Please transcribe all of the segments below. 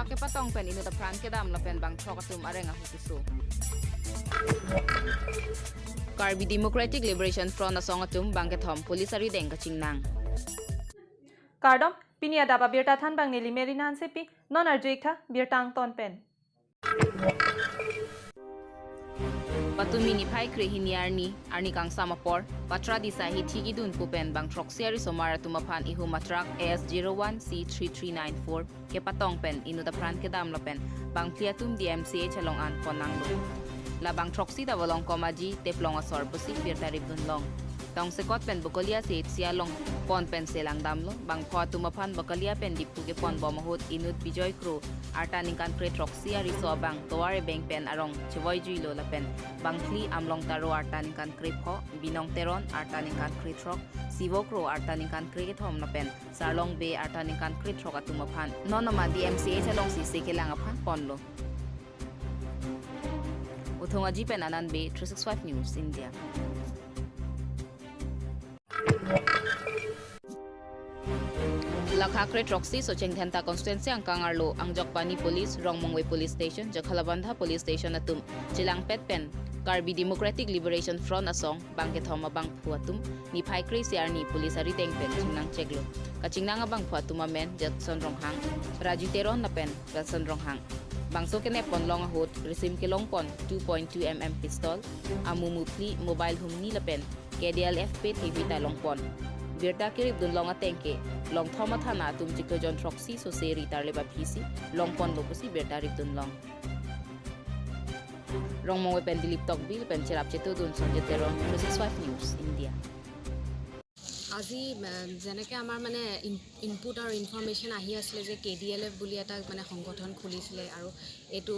Truck ke patong pen inu ta pran ke dam la pen bang throk atum areng a hukisu. Karbi Democratic Liberation Front asong atum bang ke thom police ari deng ka chingnang. Kardom pinia daba birta than bang neli merinan sepi non arjuik tha birtang ton pen. Patumi ni phai kre hiniarni arni kang samapor patra disa hi thigi dun pupen bang troxiari somara tumaphan ihu matrak AS01C3394 ke patong pen inu da pran ke dam lopen bang pliatum DMCA chalong an ponang lo la bang troxi da bolong komaji teplong asor pusi birtarib dun long tong sekot pen bokolia se sialong pon pen selang damlo bang pho tumaphan bokolia pen dippu ke pon bomahut inut bijoy kro arta ning kan kre troxi ari so bang toware beng pen arong chewoi juilo la pen bang thli amlong taro arta ning kan kre pho binong teron arta ning kan kre trok sivo kro arta ning kan kre ke thom la pen sarlong be arta ning kan kre trok atumaphan nonoma DMCA chalong si se ke lang aphan pon lo uthonga ji pen anan be 365 News India. Lakhakre Troxy Sochengthenta constituency angkangarlo Angjokpani Police Rongmongwe Police Station Jakhalabandha Police Station atum Chilangpet pen Karbi Democratic Liberation Front asong bangke thoma bang phuatum ni phaikri siarni police ari tengpen chingnang cheglo kachingnang bang phuatuma men Jackson Ronghang Raju Teron na pen Wilson Ronghang bangso kene pon long hot resim ke long pon 2.2 mm pistol amumu pli mobile humni la pen KDLF pe thevita long pon birta kirib dun longa tengke long thoma thana tum jikto jon troxy so seri tarle ba phisi long pon lopusi birta rib dun long rongmongwe pen Dilip Tokbil pen cherap chetu dun Sanjay Teron 365 News India. আজি যেনেকৈ আমাৰ মানে input আৰু information আহি আছিলে যে KDLF বুলি এটা মানে সংগঠন খুলিছিলে আৰু এইটো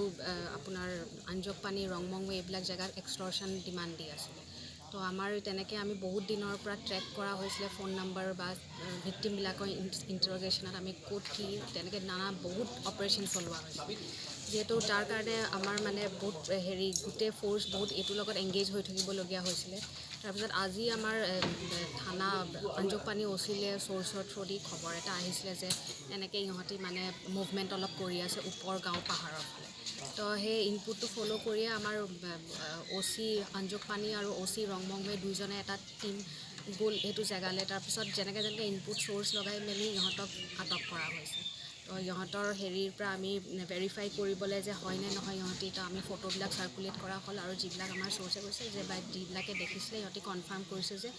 আপোনাৰ আঞ্জকপানী ৰংমংৱে এইবিলাক জেগাত এক্সটৰ্শ্যন ডিমাণ্ড দি আছিলে। তো আমাৰ তেনেকৈ আমি বহুত দিনৰ পৰা ট্ৰেক কৰা হৈছিলে ফোন নাম্বাৰ বা ভিক্টিমবিলাকৰ ইণ্টাৰগেশ্যনত আমি ক'ত কি তেনেকৈ নানা বহুত অপাৰেশ্যন চলোৱা হৈছিলে। যিহেতু তাৰ কাৰণে আমাৰ মানে বহুত হেৰি গোটেই ফ'ৰ্চ বহুত এইটোৰ লগত এংগেজ হৈ থাকিবলগীয়া হৈছিলে। তাৰপিছত আজি আমাৰ থানা আঞ্জকপানী অচিলে চ'ৰ্চৰ থ্ৰু দি খবৰ এটা আহিছিলে যে এনেকৈ ইহঁতি মানে মুভমেণ্ট অলপ কৰি আছে ওপৰ গাঁও পাহাৰৰ ফালে। তো সেই ইনপুটটো ফ'ল' কৰিয়ে আমাৰ অ' চি আঞ্জকপানী আৰু অ' চি ৰংমংৱে দুইজনে এটা টীম গ'ল সেইটো জেগালৈ। তাৰপিছত যেনেকৈ যেনেকৈ ইনপুট চ'ৰ্চ লগাই মেলি ইহঁতক আটক কৰা হৈছে। তো ইহঁতৰ হেৰিৰ পৰা আমি ভেৰিফাই কৰিবলৈ যে হয়নে নহয় ইহঁতি, তো আমি ফটোবিলাক চাৰ্কুলেট কৰা হ'ল আৰু যিবিলাক আমাৰ চ'ৰ্চে কৈছে যে বা যিবিলাকে দেখিছিলে ইহঁতি কনফাৰ্ম কৰিছে যে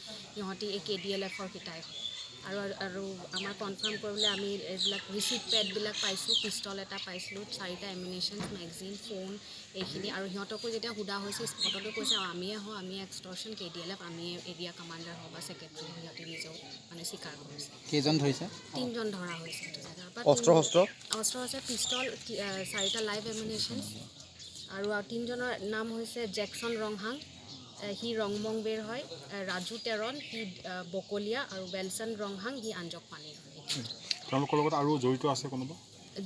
ইহঁতি এই KDLFৰ কেইটাই হয়। আৰু আৰু আমাৰ কনফাৰ্ম কৰিবলৈ আমি এইবিলাক ৰিচিপ্ট পেডবিলাক পাইছোঁ, পিষ্টল এটা পাইছিলোঁ, 4টা এমিনেশ্যন, মেগজিন, ফোন এইখিনি। আৰু সিহঁতকো যেতিয়া সোধা হৈছে স্পটতো কৈছে আমিয়ে হওঁ, আমিয়ে এক্সটৰ্শ্যন KDLF, আমিয়ে এৰিয়া কমাণ্ডাৰ হওঁ বা ছেক্ৰেটেৰী হওঁ, সিহঁতে নিজেও মানে স্বীকাৰ কৰিছে। কেইজন ধৰিছে? 3জন ধৰা হৈছে সেইটো জেগাৰ পৰা। অস্ত্ৰ শস্ত্ৰ? অস্ত্ৰ হৈছে পিষ্টল, 4টা লাইভ এমিনেশ্যন আৰু 3জনৰ নাম হৈছে জেকচন ৰংহাং, সি ৰংমংবেৰ হয়, ৰাজু তেৰণ সি বকলীয়া আৰু ৱেলছন ৰংহাং সি আঞ্জকপানীৰ হয়। তেওঁলোকৰ লগত আৰু জড়িত আছে কোনোবা?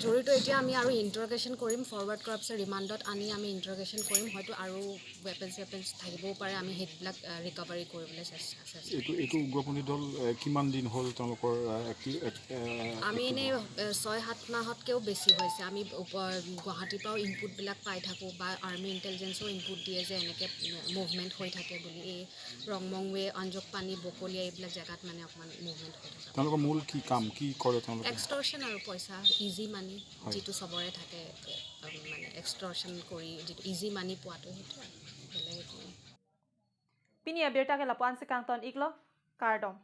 জড়িত এতিয়া আমি আৰু ইণ্টাৰগেশ্যন কৰিম, ফৰৱাৰ্ড কৰাৰ পিছত ৰিমাণ্ডত আনি আমি ইণ্টাৰগেশ্যন কৰিম, হয়তো আৰু ৱেপেনছ ৱেপেনছ থাকিবও পাৰে, আমি সেইবিলাক ৰিকভাৰী কৰিবলৈ চেষ্টা এইটো উগ্ৰপন্থী দল কিমান দিন হ'ল তেওঁলোকৰ? আমি এনেই 6-7 মাহতকৈও বেছি হৈছে। আমি গুৱাহাটীৰ পৰাও ইনপুটবিলাক পাই থাকোঁ বা আৰ্মি ইণ্টেলিজেঞ্চেও ইনপুট দিয়ে যে এনেকৈ মুভমেণ্ট হৈ থাকে বুলি। এই ৰংমংৱে, আঞ্জকপানী, বকলীয়া এইবিলাক জেগাত মানে অকণমান মুভমেণ্ট হৈ থাকে। তেওঁলোকৰ মূল কি কাম, কি কৰে তেওঁলোকে? এক্সটৰ্শ্যন আৰু পইচা, ইজি মানি যিটো চবৰে থাকে, মানে এক্সটৰ্শ্যন কৰি যিটো ইজি মানি পোৱাটো, সেইটো আৰু বেলেগ একো নাই। Pinia birta ke lapuan sikang ton iklo kardom.